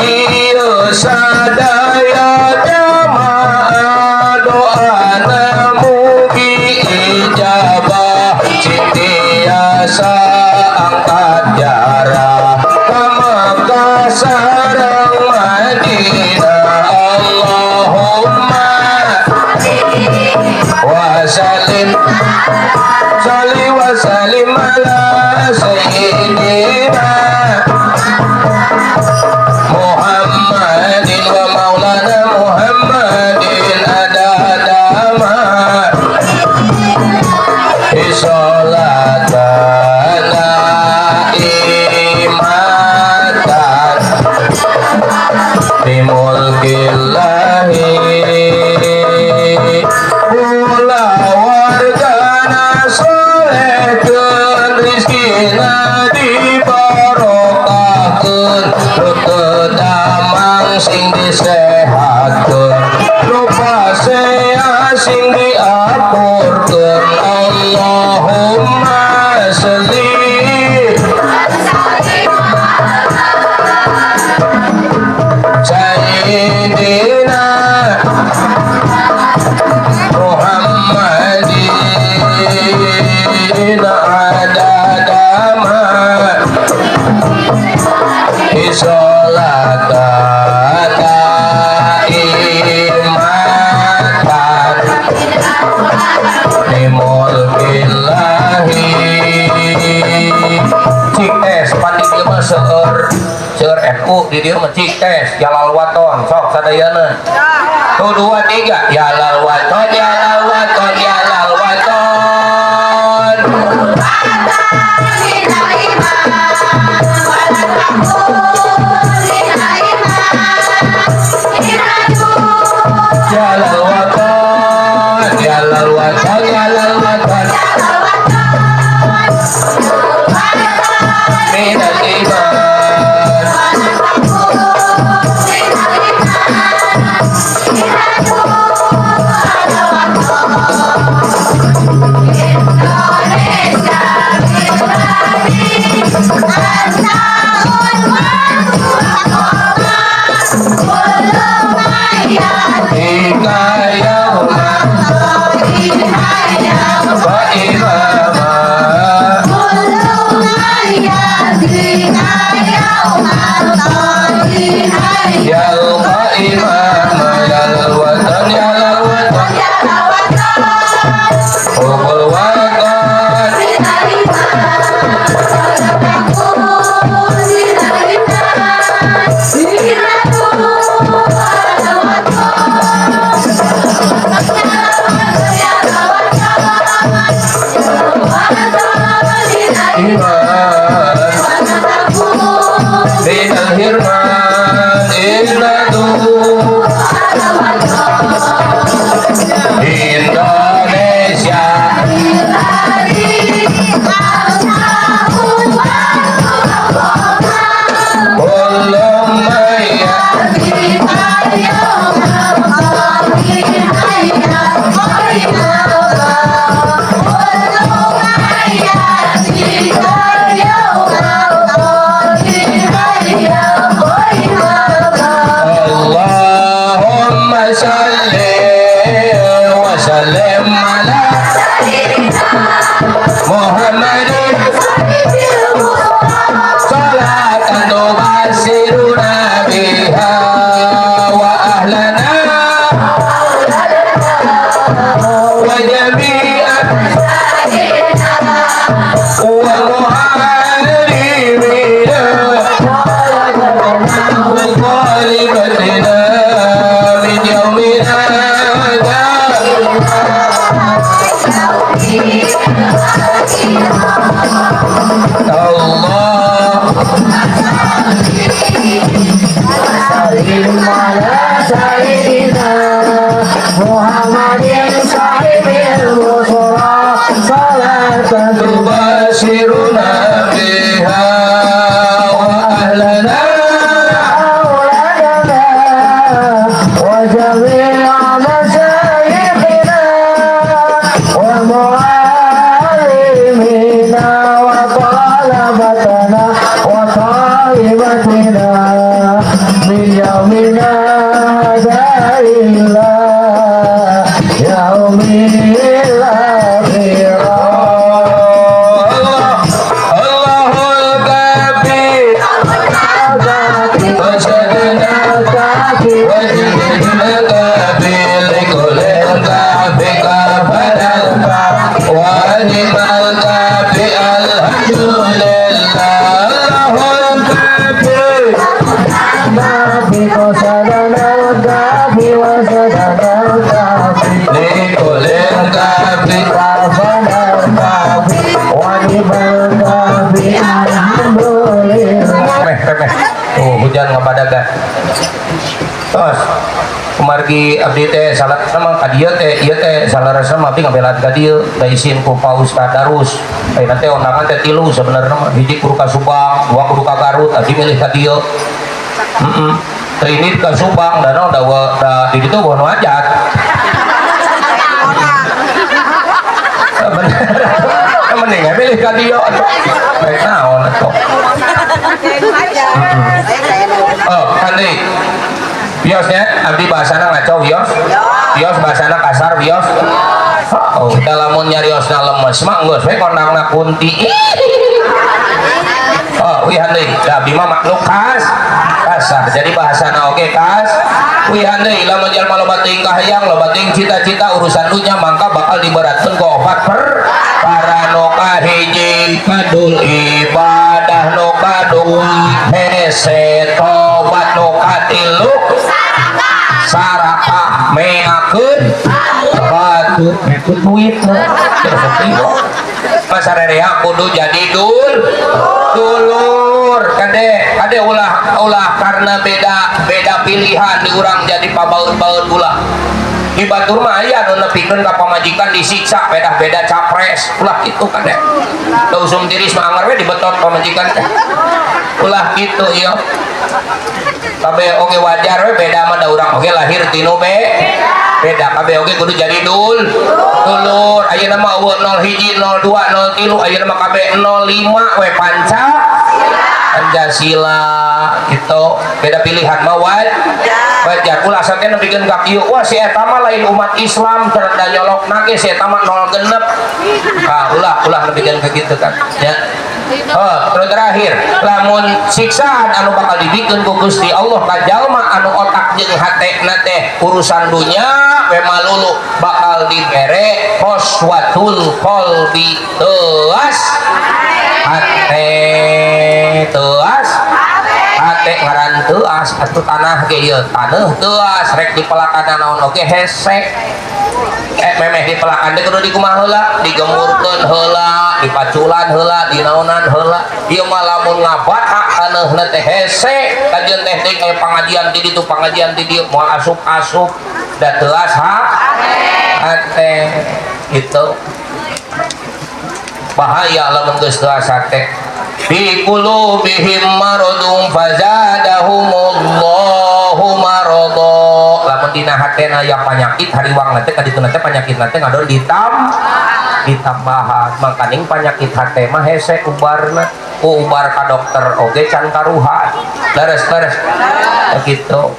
Speaker 1: ieu sadaya jamaah doana mugi ijabah cing tiasa angkat jarah ka Makkah sareng Madinah. Allahumma wa sallim sholli wa sallim ala sayyidina Muhammadin wa maulana Muhammadin adada ma sholatan daimatan bimulkillahi. Kula wargana solehkeun rizkina dibarokahkeun nu teu damang sing disehatkeun nu pasea sing diaturkeun. Allahumma sholli sayyidina Muhammadin adada ma sholatan daimatan bimulkillahi. Cik tes pan di dieu mah seueur seueur NU di dieu mah cik tes jalal waton sok sadayana. 1 2 3 jalal waton jalal waton jalal waton. Jalal waton jalal waton jalal waton minal iman. Hingga yauma Allah.
Speaker 3: سلم على سيدنا محمد صاحب البشرى صلاة
Speaker 1: تبشرنا بها وأهلنا
Speaker 3: أولادنا وجميع مشايخنا ومعلمينا وطلبتنا وطالبتنا من يومنا هذا إلى يوم الآخرة.
Speaker 1: الله الله الكافي وسدنا وجدنا الكافي لكل الكافي كفنا الكافي ونعم الكافي الحمد لله الله الكافي.
Speaker 3: كافي وسدنا الكافي وسدنا الكافي
Speaker 1: لكل الكافي
Speaker 3: كفنا الكافي ونعم الكافي الحمد لله.
Speaker 1: Meh, meh. Oh, hujan ngabadagan. Tos. Kumargi abdi teh salah sama ka dieu teh, ieu teh salarasna mah abdi ngabelaan ka dieu, da isin ku Pak Ustad Darus. Ayeuna teh undangan teh tilu sebenarnya mah, hiji kudu ka Subang, dua kudu ka Garut, abdi milih ka dieu. Heeh. Teu ini ka Subang da naon da da di ditu euweuh nu hajat. Bener. Mending milih ka dieu atuh. Rek naon atuh. Oh, kan deui. Wiosnya, abdi bahasana ngaco wios. Wios bahasana kasar wios. Oh, da lamun nyariosna lemes mah geus we kondangna kunti. Oh, wihan deui. Da abdi mah makhluk kasar. Jadi bahasana oge kas. Wihan deui lamun jalma loba teuing kahayang, loba teuing cita-cita urusan dunya mangka bakal diberatkeun ku opat perkara nu kahiji kadul ibadah, nu kadua hese tobat, nu katilu sarakah meakeun batur meakeun duit. Masarerea kudu jadi dulur kade kade, ulah ulah karena beda beda pilihan di urang jadi pabaut-baut. Ulah di batur mah aya nu nepikeun ka pamajikan disiksa beda-beda capres. Ulah kitu kade, da usum tiris mah anger we dibetot pamajikan teh. Ulah kitu ieu, kabeh oge wajar we beda mah, da urang oge lahir tinu be beda. Kabeh oge kudu jadi dulur. Ayeuna mah euweuh 0 hiji 02 03, ayeuna mah kabeh 05 we, Pancasila gitu. Beda pilihan mah wajar. Ulah sampe nepikeun ka kieu, wah si eta mah lain umat Islam cenah, da nyolokna ge si eta mah 06. Ah, ulah ulah nepikeun ka kitu kan ya. Oh, terus terakhir, lamun siksaan anu bakal dibikeun ku Gusti Allah ka jalma anu otak jeung hatena teh urusan dunya we malulu, bakal dibere qaswatul qalbi, teuas hate, teuas hate. Ngaran teuas atuh tanah ge ieu taneuh teuas, rek dipelakan naon oge hese. Memeh dipelakan teh kudu dikumaha heula? Digemurkeun heula, dipaculan heula, dinaonan heula. Ieu mah lamun ngabata taneuhna teh hese. Kajeun teh teh aya pangajian ti ditu, pangajian ti dieu, moal asup-asup da teuas ha hate. Itu bahaya lamun geus teuas hate. Fi qulubihim maradun fazadahumullahu marada. Lamun dina hatena aya panyakit, hariwang teh ka dituna teh panyakit teh ngadon ditambahan. Mangkaning panyakit hate mah hese ubarna, ku ubar ka dokter oge can karuhan. Leres leres gitu.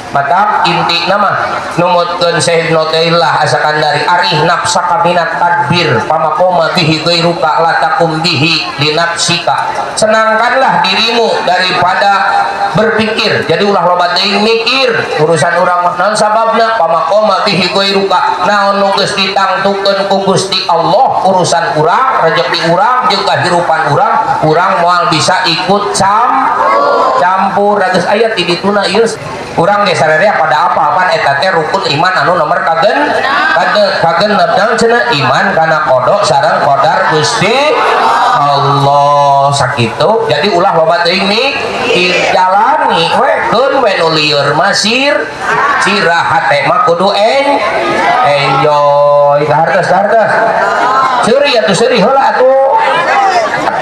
Speaker 1: Maka inti nama numutkeun Syekh Ibnu Athaillah Asakandari, arih nafsaka minat tadbir pamakoma bihi ghairuka la takum bihi li nafsika. Senangkanlah dirimu daripada berpikir. Jadi ulah loba teuing mikir urusan urang mah. Naon sababna? Pamakoma bihi ghairuka, naon nu geus ditangtukeun ku Gusti Allah urusan urang, rezeki urang jeung kahirupan urang. Urang moal bisa ikut campur. Geus aya ti dituna ieu urang ge sararea pada apa pan eta teh rukun iman anu nomor kagenep naon cenah iman kana qada sareng qadar Gusti Allah sakitu. Jadi ulah loba teuing mikir, jalani we, keun we nu lieur mah sir sirah, hate mah kudu enjoy. Kahartos kahartos seuri atuh, seuri heula atuh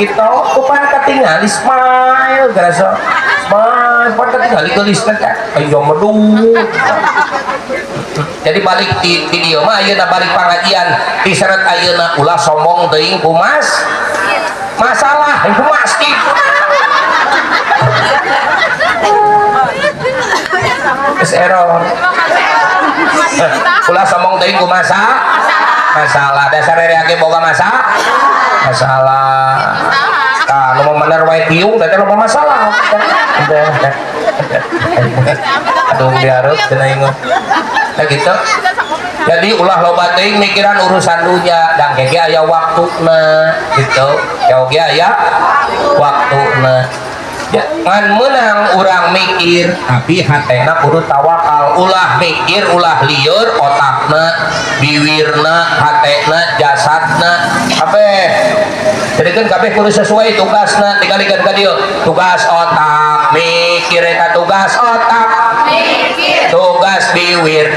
Speaker 1: kitu. Kupan katingali smile gerasa smile, pan katingali geulis teh ayo medut. Jadi balik di dieu mah ayeuna, balik pangajian diseret ayeuna, ulah sombong teuing ku masalah humas gitu. Geus error. Ulah sombong teuing ku masalah, dasar ge boga masalah. Tah, nu bener wae tiung teh loba masalah. Aduh, dihareup cenah inget. Nah gitu. Jadi ulah loba teuing mikiran urusan dunya, dan ge aya waktuna gitu. Ya oge aya waktuna. Ya, ngan menang urang mikir, tapi hatena kudu tawakal. Ulah mikir, ulah lieur otakna, biwirna, hatena, jasadna, kabeh. Jadi kan kabeh kudu sesuai tugasna, dikalikeun ka dieu. Tugas otak mikir eta tugas otak.
Speaker 2: Mikir.
Speaker 1: Tugas biwir.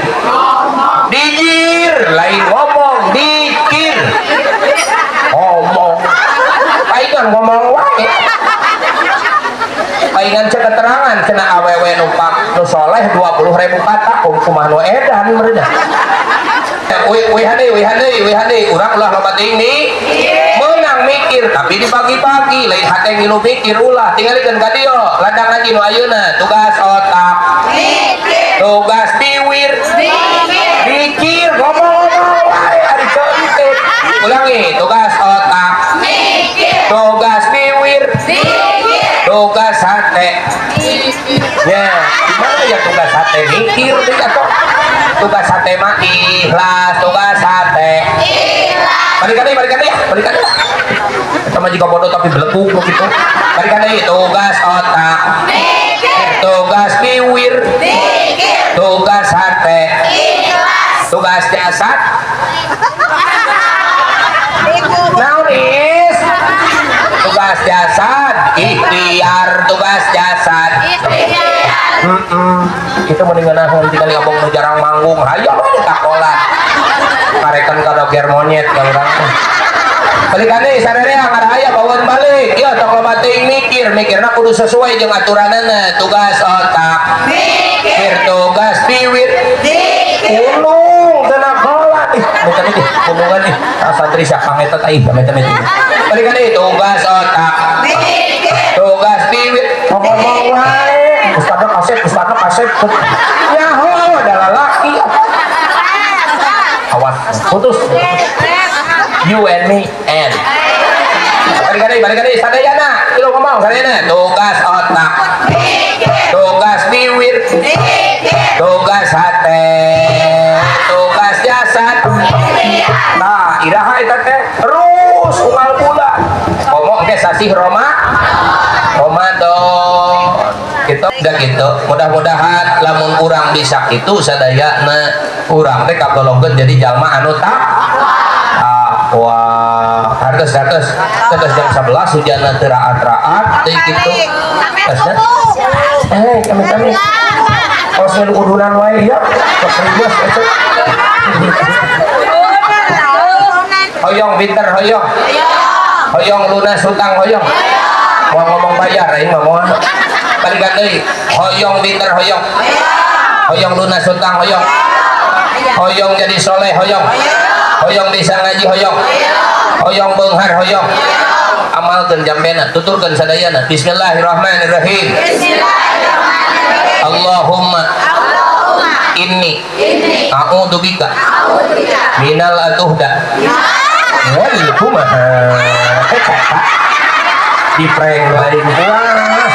Speaker 1: Dijir, lain ngomong, dikir. Ngomong. Paingan ngomong wae. Paingan cek keterangan cenah awewe nu pak nu soleh 20.000 kata kumaha nu edan meureun. Wih deui, wih deui, wih deui, urang ulah loba teuing nih. Menang mikir tapi dibagi-bagi, lain hate ngilu mikir ulah tingalikeun ka dieu. Ladang ngaji nu ayeuna tugas otak.
Speaker 2: Mikir.
Speaker 1: Tugas biwir.
Speaker 2: Mikir.
Speaker 1: Mikir ngomong-ngomong wae ari ceutik. Ulangi, tugas otak.
Speaker 2: Mikir.
Speaker 1: Tugas biwir.
Speaker 2: Mikir.
Speaker 1: Tugas hate.
Speaker 2: Mikir.
Speaker 1: Ya, gimana ya tugas hate mikir deui atuh. Tugas hate mah ikhlas, tugas hate.
Speaker 2: Ikhlas.
Speaker 1: Balikan deui, balikan deui, balikan deui. Eta mah jiga bodoh tapi belekuk nu kitu. Balikan deui, tugas otak.
Speaker 2: Mikir.
Speaker 1: Tugas biwir.
Speaker 2: Mikir.
Speaker 1: Tugas hate.
Speaker 2: Ikhlas.
Speaker 1: Tugas jasad. Naon is? Tugas jasad, ikhtiar, tugas jasad.
Speaker 2: Ikhtiar.
Speaker 1: Kita mending ngeunaheun tinggal ngomong nu jarang manggung, hayo we takolan. Karekan ka doger monyet ka urang teh. Balikan deui sarerea ngarahaya bawaeun balik. Ieu tong loba teuing mikir, mikirna kudu sesuai jeung aturanana. Tugas otak.
Speaker 2: Mikir.
Speaker 1: Tugas biwir.
Speaker 2: Mikir.
Speaker 1: Gunung teu nakolan. Ih, bukan ih, gunungan ih. Ah, santri sia pangetot ih, amit-amit. Balikan deui tugas otak.
Speaker 2: Mikir.
Speaker 1: Tugas biwir. Ngomong wae. Ustadna kasep, ustadna kasep. Nyaho ada lalaki. Awas, putus. You and me and. Balikan deui sadayana. Lu ngomong sadayana. Tugas otak.
Speaker 2: Mikir.
Speaker 1: Tugas biwir.
Speaker 2: Mikir.
Speaker 1: Tugas hate. Tugas jasad.
Speaker 2: Ikhtiar.
Speaker 1: Nah, iraha eta teh terus unggal bulan. Ngomong ke sasih Ramadan. Gitu, udah gitu. Mudah-mudahan lamun urang bisa kitu sadayana urang teh kagolongkeun jadi jalma anu takwa. Hartos hartos. Tegas jam 11 hujanna teu raat-raat teh kitu.
Speaker 2: Sampai
Speaker 1: Terus,
Speaker 2: subuh.
Speaker 1: Kami-kami. Kos milu udunan wae ya. Sok ribes eta. Hoyong pinter hoyong. Hoyong lunas hutang hoyong. Mau ngomong bayar aing mah moal. Balikan deui. Hoyong pinter hoyong. Hoyong lunas hutang hoyong. Hoyong jadi soleh hoyong. Hoyong bisa ngaji hoyong. Hoyong beunghar hoyong. Amalkeun jambena, tuturkeun sadayana. Bismillahirrahmanirrahim.
Speaker 2: Bismillahirrahmanirrahim.
Speaker 1: Allahumma
Speaker 2: Allahumma
Speaker 1: inni
Speaker 2: inni
Speaker 1: a'udzubika
Speaker 2: a'udzubika
Speaker 1: minal atuhda wal kumaha. Di prank lain. Wah.